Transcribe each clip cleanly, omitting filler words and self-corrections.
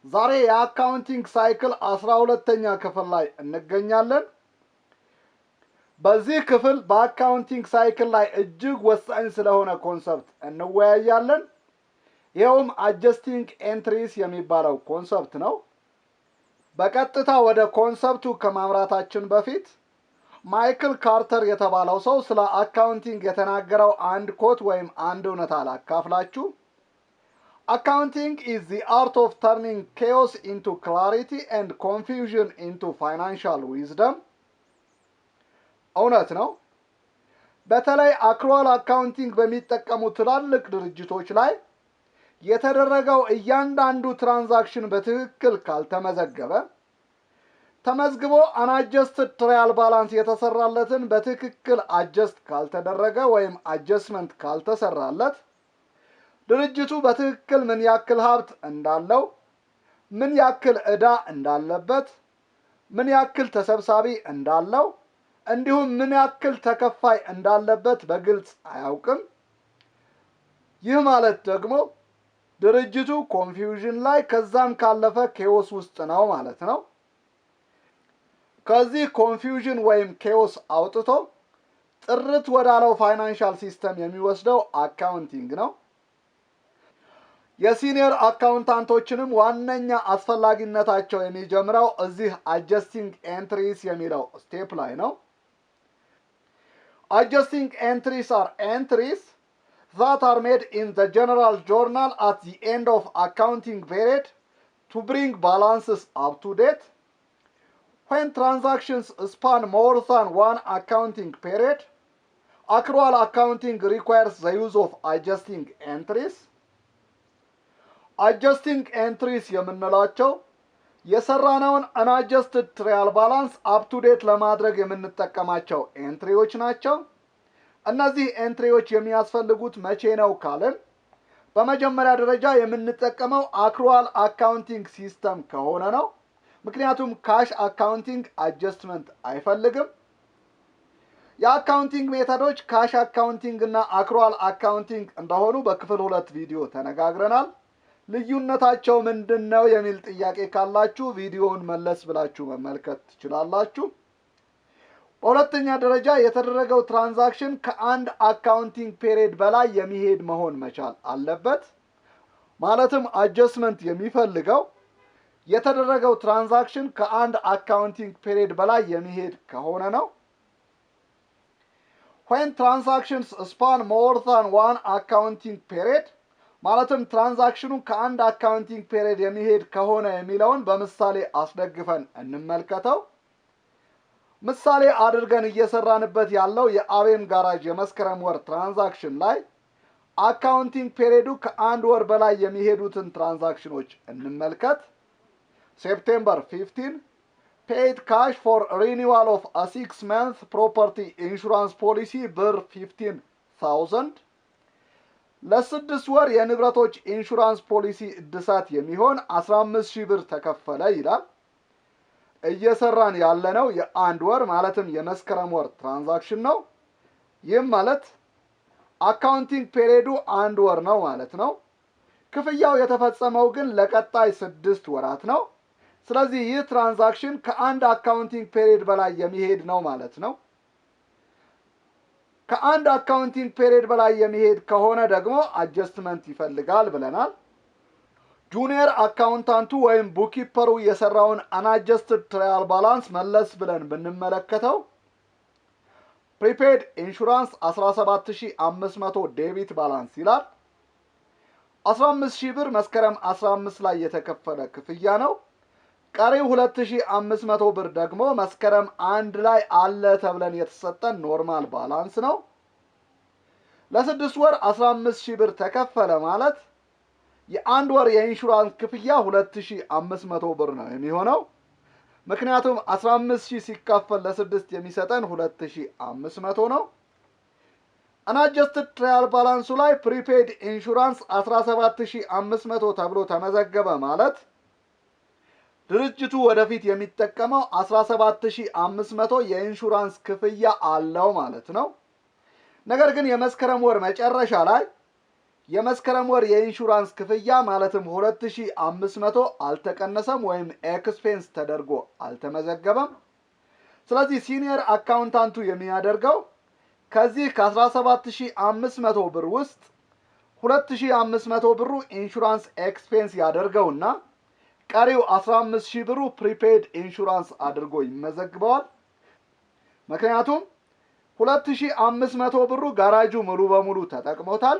ዛሬ የ accounting cycle 12ኛ ክፍል ላይ እንገኛለን። በዚህ ክፍል በ accounting cycle ላይ እጅግ ወሳኝ ስለሆነ concept እንወያያለን። ይኸውም adjusting entries የሚባለው concept ነው። በቀጥታ ወደ concept ኡ ከማምራታችን በፊት ማይክል ካርተር የተባለው ሰው ስለ accounting የተናገረው አንድ quote ወይም አንድ እውነታ ላካፍላችሁ። "Accounting is the art of turning chaos into clarity and confusion into financial wisdom።" እውነት ነው። በተለይ accrual accounting በሚጠቀሙ ትላልቅ ድርጅቶች ላይ የተደረገው እያንዳንዱ transaction በትክክል ካልተመዘገበ፣ ተመዝግቦ unadjusted trial balance የተሰራለትን በትክክል adjust ካልተደረገ ወይም adjustment ካልተሰራለት፣ ድርጅቱ በትክክል ምን ያክል ሀብት እንዳለው፣ ምን ያክል ዕዳ እንዳለበት፣ ምን ያክል ተሰብሳቢ እንዳለው እንዲሁም ምን ያክል ተከፋይ እንዳለበት በግልጽ አያውቅም። ይህ ማለት ደግሞ ድርጅቱ confusion ላይ ከዛም ካለፈ chaos ውስጥ ነው ማለት ነው። ከዚህ confusion ወይም chaos አውጥቶ ጥርት ወዳለው financial system የሚወስደው accounting ነው። የ senior accountant ኦችንም ዋነኛ አስፈላጊነታቸው የሚጀምረው እዚህ adjusting entries የሚለው step ላይ ነው። Adjusting entries are entries that are made in the general journal at the end of accounting period to bring balances up to date. When transactions span more than one accounting period, accrual accounting requires the use of adjusting entries. Adjusting entries የምንላቸው የሰራነውን unadjusted trial balance up to date ለማድረግ የምንጠቀማቸው entry ዎች ናቸው። እነዚህ entry ዎች የሚያስፈልጉት መቼ ነው ካልን፣ በመጀመሪያ ደረጃ የምንጠቀመው accrual accounting system ከሆነ ነው። ምክንያቱም cash accounting adjustment አይፈልግም። የ accounting method ኦች cash accounting እና accrual accounting እንደሆኑ በክፍል 2 ቪዲዮ ተነጋግረናል። ልዩነታቸው ምንድን ነው የሚል ጥያቄ ካላችሁ ቪዲዮውን መለስ ብላችሁ መመልከት ትችላላችሁ። በሁለተኛ ደረጃ የተደረገው transaction ከአንድ accounting period በላይ የሚሄድ መሆን መቻል አለበት። ማለትም adjustment የሚፈልገው የተደረገው transaction ከአንድ accounting period በላይ የሚሄድ ከሆነ ነው። When transactions span more than one accounting period፣ ማለትም transaction ኑ ከአንድ accounting period የሚሄድ ከሆነ የሚለውን በምሳሌ አስደግፈን እንመልከተው። ምሳሌ አድርገን እየሰራንበት ያለው የአቤም ጋራጅ የመስከረም ወር transaction ላይ accounting period ኡ ከአንድ ወር በላይ የሚሄዱትን transaction ኖች እንመልከት። September 15 paid cash for renewal of a 6 month property insurance policy ብር 15,000። ለ6 ወር የንብረቶች ኢንሹራንስ ፖሊሲ እድሳት የሚሆን 15 ሺህ ብር ተከፈለ ይላል። እየሰራን ያለነው የአንድ ወር ማለትም የመስከረም ወር transaction ነው። ይህም ማለት accounting period ኡ አንድ ወር ነው ማለት ነው። ክፍያው የተፈጸመው ግን ለቀጣይ 6 ወራት ነው። ስለዚህ ይህ transaction ከአንድ accounting period በላይ የሚሄድ ነው ማለት ነው። ከአንድ accounting period በላይ የሚሄድ ከሆነ ደግሞ adjustment ይፈልጋል ብለናል። Junior accountant ኡ ወይም bookkeeper ኡ የሰራውን unadjusted trial balance መለስ ብለን ብንመለከተው prepaid insurance 17500 debit balance ይላል። 15,000 ብር መስከረም 15 ላይ የተከፈለ ክፍያ ነው። ቀሪው 2500 ብር ደግሞ መስከረም 1 ላይ አለ ተብለን የተሰጠን normal balance ነው። ለ6 ወር 15,000 ብር ተከፈለ ማለት የአንድ ወር የኢንሹራንስ ክፍያ 2500 ብር ነው የሚሆነው። ምክንያቱም 15,000 ሲካፈል ለስድስት የሚሰጠን 2500 ነው። Unadjusted trial balance ኡ ላይ prepaid insurance 17500 ተብሎ ተመዘገበ ማለት ድርጅቱ ወደፊት የሚጠቀመው 17500 የኢንሹራንስ ክፍያ አለው ማለት ነው። ነገር ግን የመስከረም ወር መጨረሻ ላይ የመስከረም ወር የኢንሹራንስ ክፍያ ማለትም 2500 አልተቀነሰም ወይም expense ተደርጎ አልተመዘገበም። ስለዚህ senior accountant ኡ የሚያደርገው ከዚህ ከ17,500 ብር ውስጥ 2500 ብሩ insurance expense ያደርገውና ቀሪው 15,000 ብሩ prepaid insurance አድርጎ ይመዘግበዋል። ምክንያቱም 2500 ብሩ ጋራጁ ሙሉ በሙሉ ተጠቅሞታል።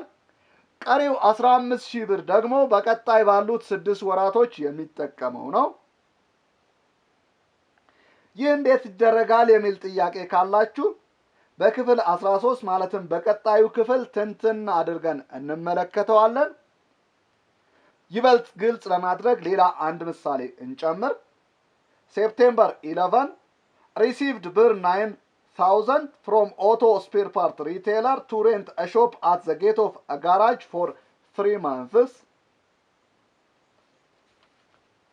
ቀሪው 15,000 ብር ደግሞ በቀጣይ ባሉት 6 ወራቶች የሚጠቀመው ነው። ይህ እንዴት ይደረጋል የሚል ጥያቄ ካላችሁ በክፍል 13 ማለትም በቀጣዩ ክፍል ትንትን አድርገን እንመለከተዋለን። ይበልጥ ግልጽ ለማድረግ ሌላ አንድ ምሳሌ እንጨምር። September 11 received ብር 9000 from auto spare part retailer to rent a shop at the gate of a garage for 3 months።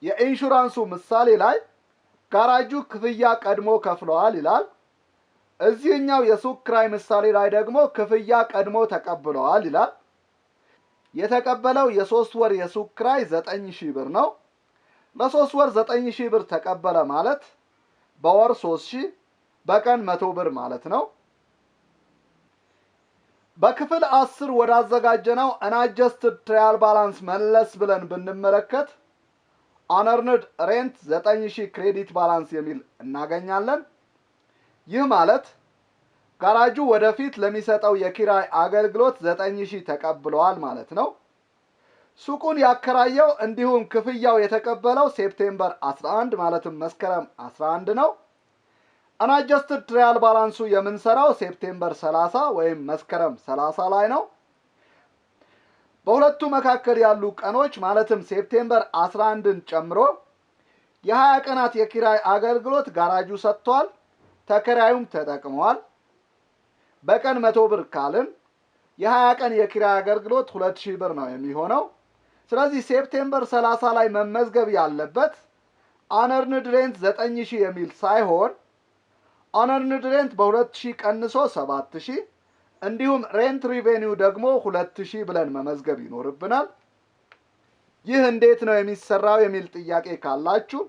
የኢንሹራንሱ ምሳሌ ላይ ጋራጁ ክፍያ ቀድሞ ከፍለዋል ይላል። እዚህኛው የሱቅ ክራይ ምሳሌ ላይ ደግሞ ክፍያ ቀድሞ ተቀብለዋል ይላል። የተቀበለው የ3 ወር የሱቅ ክራይ 9,000 ብር ነው። ለ3 ወር 9,000 ብር ተቀበለ ማለት በወር 3,000፣ በቀን 100 ብር ማለት ነው። በክፍል 10 ወዳዘጋጀነው unadjusted trial balance መለስ ብለን ብንመለከት unearned rent 9000 credit balance የሚል እናገኛለን። ይህ ማለት ጋራጁ ወደፊት ለሚሰጠው የኪራይ አገልግሎት 9000 ተቀብለዋል ማለት ነው። ሱቁን ያከራየው እንዲሁም ክፍያው የተቀበለው September 11 ማለትም መስከረም 11 ነው። Unadjusted trial balance ኡ የምንሰራው September 30 ወይም መስከረም 30 ላይ ነው። በሁለቱ መካከል ያሉ ቀኖች ማለትም September 11ን ጨምሮ የ20 ቀናት የኪራይ አገልግሎት ጋራጁ ሰጥቷል፣ ተከራዩም ተጠቅመዋል። በቀን 100 ብር ካልን የ20 ቀን የኪራይ አገልግሎት 2000 ብር ነው የሚሆነው። ስለዚህ September 30 ላይ መመዝገብ ያለበት unearned rent 9000 የሚል ሳይሆን unearned rent በ2000 ቀንሶ 7000 እንዲሁም rent revenue ደግሞ 2000 ብለን መመዝገብ ይኖርብናል። ይህ እንዴት ነው የሚሰራው የሚል ጥያቄ ካላችሁ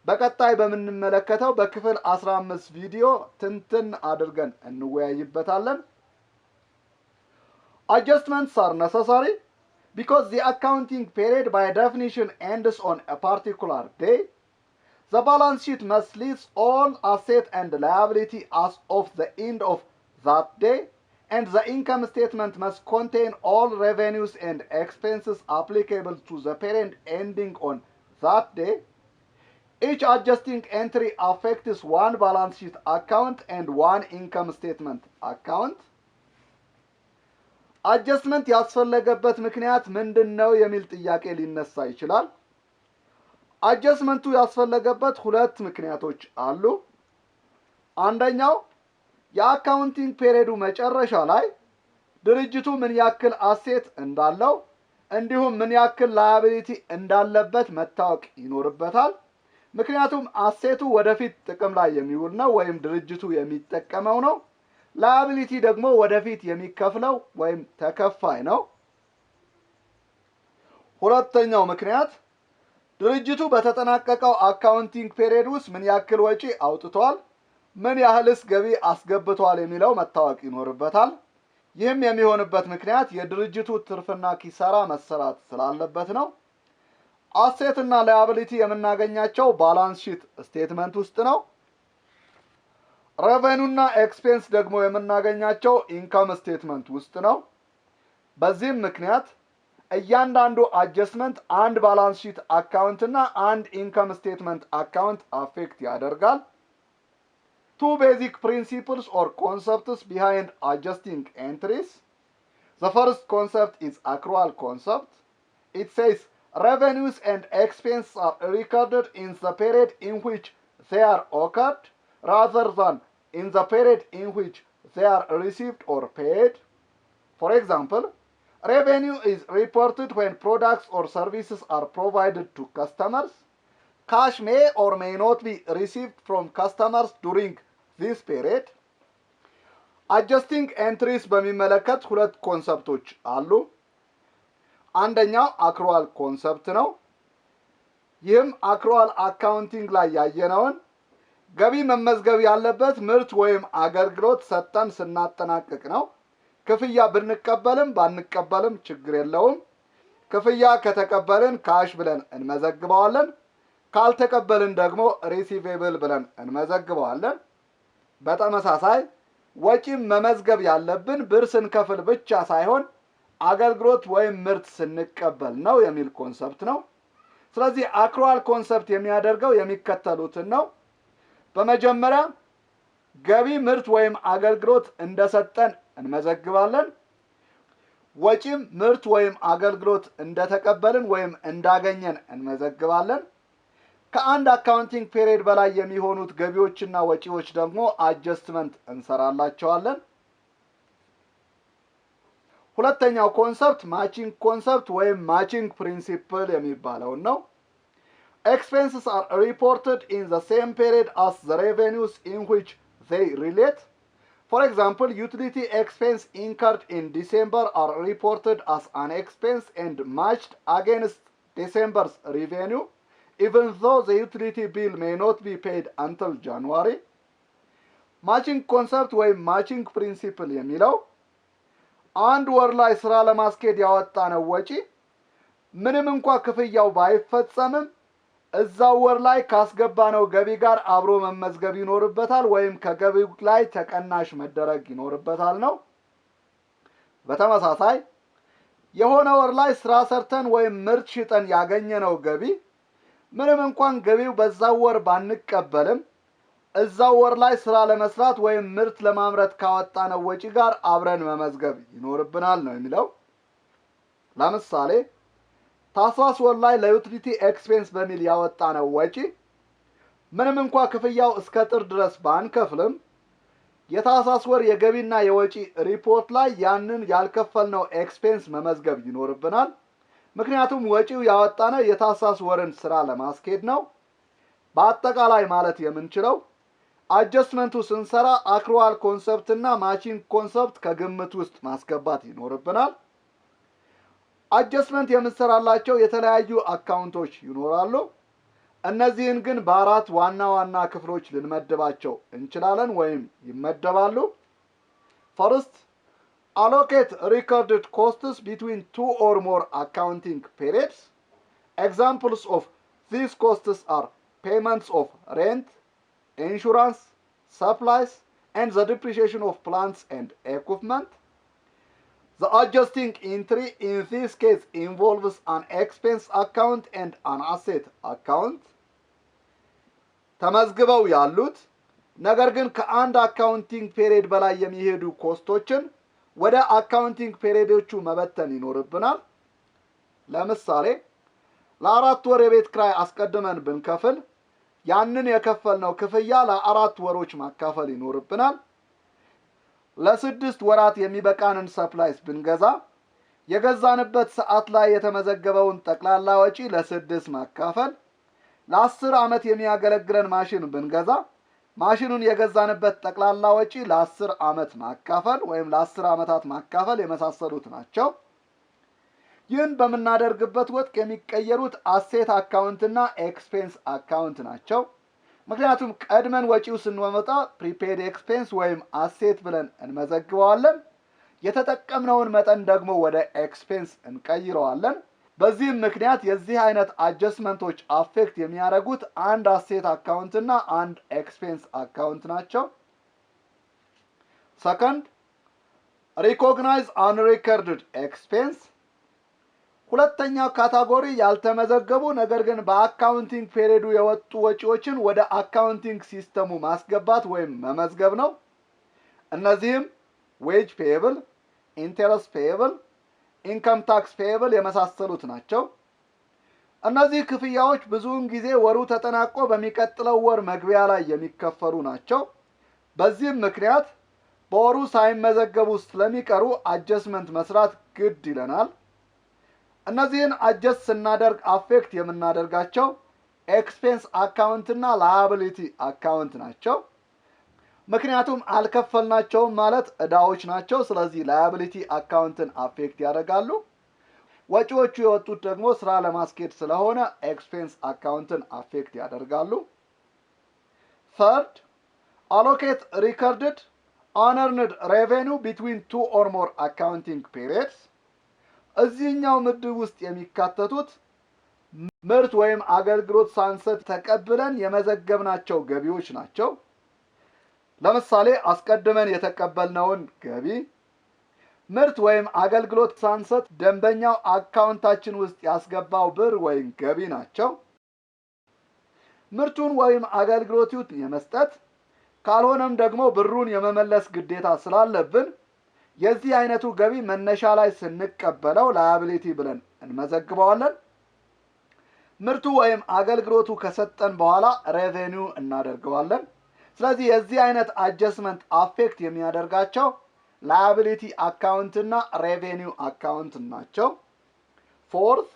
በቀጣይ በምንመለከተው በክፍል 15 ቪዲዮ ትንትን አድርገን እንወያይበታለን። Adjustments are necessary because the accounting period by definition ends on a particular day. The balance sheet must list all asset and liability as of the end of that day, and the income statement must contain all revenues and expenses applicable to the period ending on that day. Each adjusting entry affects one balance sheet account and one income statement account. Adjustment ያስፈለገበት ምክንያት ምንድን ነው የሚል ጥያቄ ሊነሳ ይችላል። Adjustment ኡ ያስፈለገበት ሁለት ምክንያቶች አሉ። አንደኛው የ accounting period ኡ መጨረሻ ላይ ድርጅቱ ምን ያክል asset እንዳለው እንዲሁም ምን ያክል liability እንዳለበት መታወቅ ይኖርበታል። ምክንያቱም asset ኡ ወደፊት ጥቅም ላይ የሚውል ነው ወይም ድርጅቱ የሚጠቀመው ነው። Liability ደግሞ ወደፊት የሚከፍለው ወይም ተከፋይ ነው። ሁለተኛው ምክንያት ድርጅቱ በተጠናቀቀው accounting period ውስጥ ምን ያክል ወጪ አውጥቷል፣ ምን ያህልስ ገቢ አስገብቷል የሚለው መታወቅ ይኖርበታል። ይህም የሚሆንበት ምክንያት የድርጅቱ ትርፍና ኪሳራ መሰራት ስላለበት ነው። Asset እና liability የምናገኛቸው balance sheet statement ውስጥ ነው። Revenue እና expense ደግሞ የምናገኛቸው income statement ውስጥ ነው። በዚህም ምክንያት እያንዳንዱ adjustment አንድ balance sheet account እና አንድ income statement account affect ያደርጋል። Two basic principles or concepts behind adjusting entries. The first concept is accrual concept. It says revenues and expenses are recorded in the period in which they are occurred rather than in the period in which they are received or paid. For example, revenue is reported when products or services are provided to customers. Cash may or may not be received from customers during this period. Adjusting entries በሚመለከት ሁለት concept ኦች አሉ። አንደኛው accrual concept ነው። ይህም accrual accounting ላይ ያየነውን ገቢ መመዝገብ ያለበት ምርት ወይም አገልግሎት ሰጥተን ስናጠናቅቅ ነው። ክፍያ ብንቀበልም ባንቀበልም ችግር የለውም። ክፍያ ከተቀበልን cash ብለን እንመዘግበዋለን። ካልተቀበልን ደግሞ receivable ብለን እንመዘግበዋለን። በተመሳሳይ ወጪም መመዝገብ ያለብን ብር ስንከፍል ብቻ ሳይሆን አገልግሎት ወይም ምርት ስንቀበል ነው የሚል concept ነው። ስለዚህ accrual concept የሚያደርገው የሚከተሉትን ነው። በመጀመሪያ ገቢ፣ ምርት ወይም አገልግሎት እንደሰጠን እንመዘግባለን። ወጪም ምርት ወይም አገልግሎት እንደተቀበልን ወይም እንዳገኘን እንመዘግባለን። ከአንድ accounting period በላይ የሚሆኑት ገቢዎችና ወጪዎች ደግሞ adjustment እንሰራላቸዋለን። ሁለተኛው concept matching concept ወይም matching principle የሚባለውን ነው። Expenses are reported in the same period as the revenues in which they relate. For example, utility expense incurred in December are reported as an expense and matched against December's revenue, even though the utility bill may not be paid until January. Matching concept ወይም matching principle የሚለው አንድ ወር ላይ ስራ ለማስኬድ ያወጣነው ወጪ ምንም እንኳ ክፍያው ባይፈጸምም እዛው ወር ላይ ካስገባነው ገቢ ጋር አብሮ መመዝገብ ይኖርበታል ወይም ከገቢው ላይ ተቀናሽ መደረግ ይኖርበታል ነው። በተመሳሳይ የሆነ ወር ላይ ስራ ሰርተን ወይም ምርት ሽጠን ያገኘነው ገቢ ምንም እንኳን ገቢው በዛው ወር ባንቀበልም እዛው ወር ላይ ስራ ለመስራት ወይም ምርት ለማምረት ካወጣነው ወጪ ጋር አብረን መመዝገብ ይኖርብናል ነው የሚለው። ለምሳሌ ታህሳስ ወር ላይ ለ utility expense በሚል ያወጣነው ወጪ ምንም እንኳ ክፍያው እስከ ጥር ድረስ ባንከፍልም የታህሳስ ወር የገቢና የወጪ ሪፖርት ላይ ያንን ያልከፈልነው expense መመዝገብ ይኖርብናል። ምክንያቱም ወጪው ያወጣነው የታህሳስ ወርን ስራ ለማስኬድ ነው። በአጠቃላይ ማለት የምንችለው adjustment ኡ ስንሰራ accrual concept እና matching concept ከግምት ውስጥ ማስገባት ይኖርብናል። Adjustment የምንሰራላቸው የተለያዩ account ኦች ይኖራሉ። እነዚህን ግን በአራት ዋና ዋና ክፍሎች ልንመድባቸው እንችላለን ወይም ይመደባሉ። First, allocate recorded costs between two or more accounting periods. Examples of these costs are payments of rent, insurance, supplies, and the depreciation of plants and equipment. The adjusting entry in this case involves an expense account and an asset account. ተመዝግበው ያሉት ነገር ግን ከአንድ accounting period በላይ የሚሄዱ cost ኦችን ወደ accounting period ኦቹ መበተን ይኖርብናል። ለምሳሌ ለ4 ወር የቤት ክራይ አስቀድመን ብንከፍል ያንን የከፈልነው ክፍያ ለ4 ወሮች ማካፈል ይኖርብናል። ለ6 ወራት የሚበቃንን supplies ብንገዛ የገዛንበት ሰዓት ላይ የተመዘገበውን ጠቅላላ ወጪ ለ6 ማካፈል፣ ለ10 ዓመት የሚያገለግለን ማሽን ብንገዛ ማሽኑን የገዛንበት ጠቅላላ ወጪ ለ10 ዓመት ማካፈል ወይም ለ10 ዓመታት ማካፈል የመሳሰሉት ናቸው። ይህን በምናደርግበት ወቅት የሚቀየሩት asset account እና expense account ናቸው። ምክንያቱም ቀድመን ወጪው ስናወጣ prepaid expense ወይም asset ብለን እንመዘግበዋለን። የተጠቀምነውን መጠን ደግሞ ወደ expense እንቀይረዋለን። በዚህም ምክንያት የዚህ አይነት adjustment ኦች affect የሚያደርጉት አንድ asset account እና አንድ expense account ናቸው። Second, recognize unrecorded expense። ሁለተኛው category ያልተመዘገቡ ነገር ግን በ accounting period ኡ የወጡ ወጪዎችን ወደ accounting system ኡ ማስገባት ወይም መመዝገብ ነው። እነዚህም wage payable፣ interest payable፣ income tax payable የመሳሰሉት ናቸው። እነዚህ ክፍያዎች ብዙውን ጊዜ ወሩ ተጠናቆ በሚቀጥለው ወር መግቢያ ላይ የሚከፈሉ ናቸው። በዚህም ምክንያት በወሩ ሳይመዘገቡ ስለሚቀሩ adjustment መስራት ግድ ይለናል። እነዚህን adjust ስናደርግ affect የምናደርጋቸው expense account እና liability account ናቸው። ምክንያቱም አልከፈልናቸውም ማለት እዳዎች ናቸው። ስለዚህ liability account ን affect ያደርጋሉ። ወጪዎቹ የወጡት ደግሞ ስራ ለማስኬድ ስለሆነ expense account ን affect ያደርጋሉ። Third, allocate recorded unearned revenue between two or more accounting periods። እዚህኛው ምድብ ውስጥ የሚካተቱት ምርት ወይም አገልግሎት ሳንሰጥ ተቀብለን የመዘገብናቸው ገቢዎች ናቸው። ለምሳሌ አስቀድመን የተቀበልነውን ገቢ፣ ምርት ወይም አገልግሎት ሳንሰጥ ደንበኛው account ኣችን ውስጥ ያስገባው ብር ወይም ገቢ ናቸው። ምርቱን ወይም አገልግሎቱን የመስጠት ካልሆነም ደግሞ ብሩን የመመለስ ግዴታ ስላለብን የዚህ አይነቱ ገቢ መነሻ ላይ ስንቀበለው liability ብለን እንመዘግበዋለን። ምርቱ ወይም አገልግሎቱ ከሰጠን በኋላ revenue እናደርገዋለን። ስለዚህ የዚህ አይነት adjustment affect የሚያደርጋቸው liability account እና revenue account ናቸው። Fourth,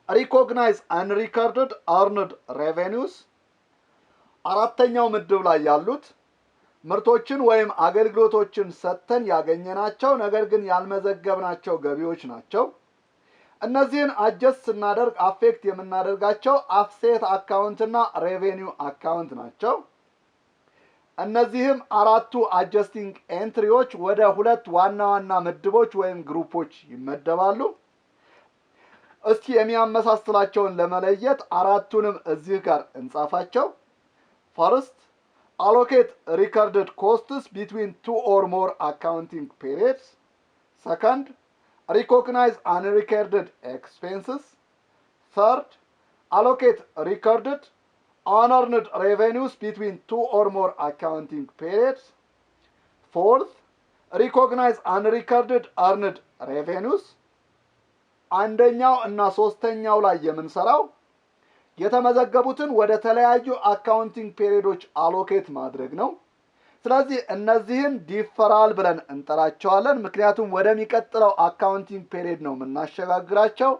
recognize unrecorded earned revenues። አራተኛው ምድብ ላይ ያሉት ምርቶችን ወይም አገልግሎቶችን ሰጥተን ያገኘናቸው ነገር ግን ያልመዘገብናቸው ገቢዎች ናቸው። እነዚህን adjust ስናደርግ affect የምናደርጋቸው asset account እና revenue account ናቸው። እነዚህም አራቱ adjusting entry ዎች ወደ ሁለት ዋና ዋና ምድቦች ወይም group ኦች ይመደባሉ። እስኪ የሚያመሳስላቸውን ለመለየት አራቱንም እዚህ ጋር እንጻፋቸው። First, allocate recorded costs between two or more accounting periods. Second, recognize unrecorded expenses. Third, allocate recorded unearned revenues between two or more accounting periods. Fourth, recognize unrecorded earned revenues. አንደኛው እና ሶስተኛው ላይ የምንሰራው የተመዘገቡትን ወደ ተለያዩ accounting period ኦች allocate ማድረግ ነው። ስለዚህ እነዚህን deferral ብለን እንጠራቸዋለን። ምክንያቱም ወደሚቀጥለው accounting period ነው የምናሸጋግራቸው።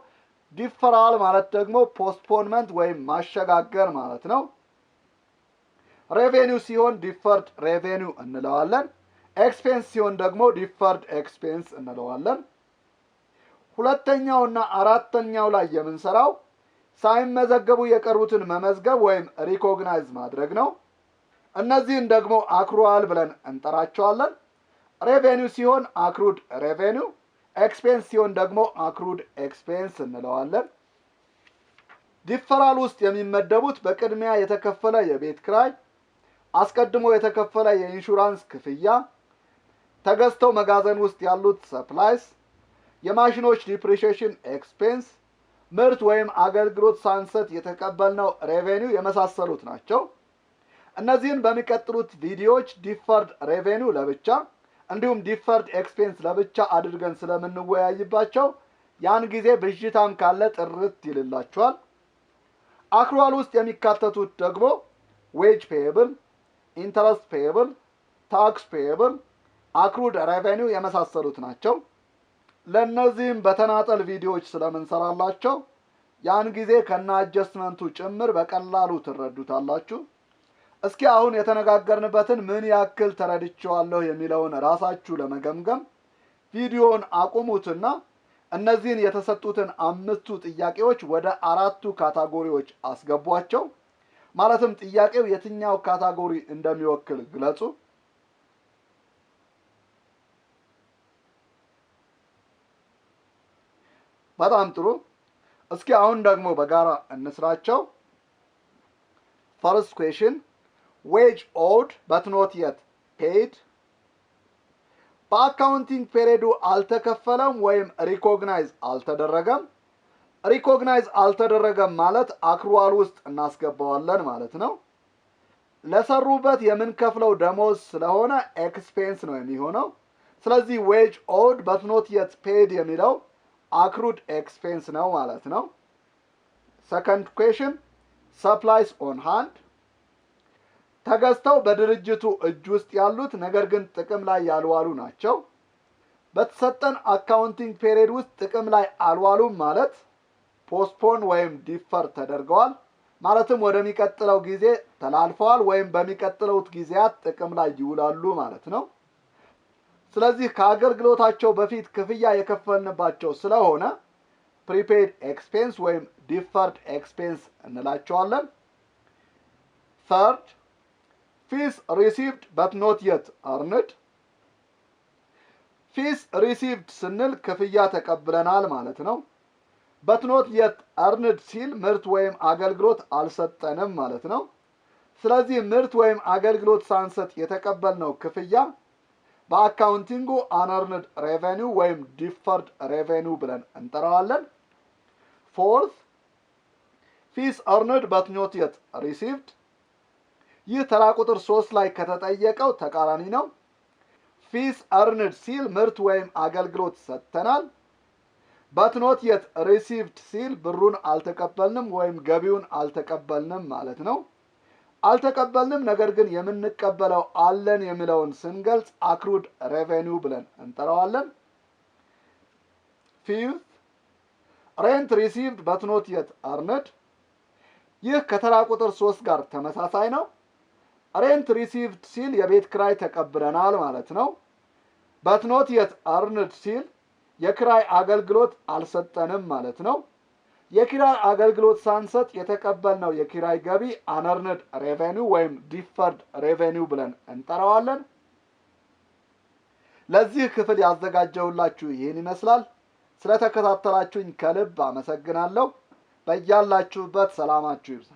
Deferral ማለት ደግሞ postponement ወይም ማሸጋገር ማለት ነው። Revenue ሲሆን deferred revenue እንለዋለን። Expense ሲሆን ደግሞ deferred expense እንለዋለን። ሁለተኛውና አራተኛው ላይ የምንሰራው ሳይመዘገቡ የቀሩትን መመዝገብ ወይም recognize ማድረግ ነው። እነዚህን ደግሞ accrual ብለን እንጠራቸዋለን። Revenue ሲሆን accrued revenue፣ expense ሲሆን ደግሞ accrued expense እንለዋለን። Deferral ውስጥ የሚመደቡት በቅድሚያ የተከፈለ የቤት ክራይ፣ አስቀድሞ የተከፈለ የኢንሹራንስ ክፍያ፣ ተገዝተው መጋዘን ውስጥ ያሉት supplies፣ የማሽኖች depreciation expense፣ ምርት ወይም አገልግሎት ሳንሰጥ የተቀበልነው revenue የመሳሰሉት ናቸው። እነዚህን በሚቀጥሉት ቪዲዮዎች deferred revenue ለብቻ እንዲሁም deferred expense ለብቻ አድርገን ስለምንወያይባቸው ያን ጊዜ ብዥታም ካለ ጥርት ይልላችኋል። Accrual ውስጥ የሚካተቱት ደግሞ wage payable፣ interest payable፣ tax payable፣ accrued revenue የመሳሰሉት ናቸው። ለእነዚህም በተናጠል ቪዲዮዎች ስለምንሰራላቸው ያን ጊዜ ከነ adjustment ኡ ጭምር በቀላሉ ትረዱታላችሁ። እስኪ አሁን የተነጋገርንበትን ምን ያክል ተረድቼዋለሁ የሚለውን ራሳችሁ ለመገምገም ቪዲዮውን አቁሙትና እነዚህን የተሰጡትን አምስቱ ጥያቄዎች ወደ አራቱ category ዎች አስገቧቸው። ማለትም ጥያቄው የትኛው category እንደሚወክል ግለጹ። በጣም ጥሩ። እስኪ አሁን ደግሞ በጋራ እንስራቸው። First question, wage owed but not yet paid። በ accounting period ኡ አልተከፈለም ወይም recognize አልተደረገም። Recognize አልተደረገም ማለት accrual ውስጥ እናስገባዋለን ማለት ነው። ለሰሩበት የምንከፍለው ደሞዝ ስለሆነ expense ነው የሚሆነው። ስለዚህ wage owed but not yet paid የሚለው accrued expense ነው ማለት ነው። Second question, supplies on hand። ተገዝተው በድርጅቱ እጅ ውስጥ ያሉት ነገር ግን ጥቅም ላይ ያልዋሉ ናቸው። በተሰጠን accounting period ውስጥ ጥቅም ላይ አልዋሉም ማለት postpone ወይም defer ተደርገዋል፣ ማለትም ወደሚቀጥለው ጊዜ ተላልፈዋል ወይም በሚቀጥሉት ጊዜያት ጥቅም ላይ ይውላሉ ማለት ነው። ስለዚህ ከአገልግሎታቸው በፊት ክፍያ የከፈልንባቸው ስለሆነ Prepaid expense ወይም deferred expense እንላቸዋለን። Third, fees received but not yet earned። Fees received ስንል ክፍያ ተቀብለናል ማለት ነው። But not yet earned ሲል ምርት ወይም አገልግሎት አልሰጠንም ማለት ነው። ስለዚህ ምርት ወይም አገልግሎት ሳንሰጥ የተቀበልነው ክፍያ በ accounting ኡ unearned revenue ወይም deferred revenue ብለን እንጠራዋለን። Fourth, fees earned but not yet received። ይህ ተራ ቁጥር 3 ላይ ከተጠየቀው ተቃራኒ ነው። Fees earned ሲል ምርት ወይም አገልግሎት ሰጥተናል። But not yet received ሲል ብሩን አልተቀበልንም ወይም ገቢውን አልተቀበልንም ማለት ነው። አልተቀበልንም፣ ነገር ግን የምንቀበለው አለን የሚለውን ስንገልጽ accrued revenue ብለን እንጠራዋለን። Fifth, rent received but not yet earned። ይህ ከተራ ቁጥር 3 ጋር ተመሳሳይ ነው። Rent received ሲል የቤት ክራይ ተቀብለናል ማለት ነው። But not yet earned ሲል የክራይ አገልግሎት አልሰጠንም ማለት ነው። የኪራይ አገልግሎት ሳንሰጥ የተቀበልነው የኪራይ ገቢ unearned revenue ወይም deferred revenue ብለን እንጠራዋለን። ለዚህ ክፍል ያዘጋጀሁላችሁ ይህን ይመስላል። ስለተከታተላችሁኝ ከልብ አመሰግናለሁ። በያላችሁበት ሰላማችሁ ይብዛ።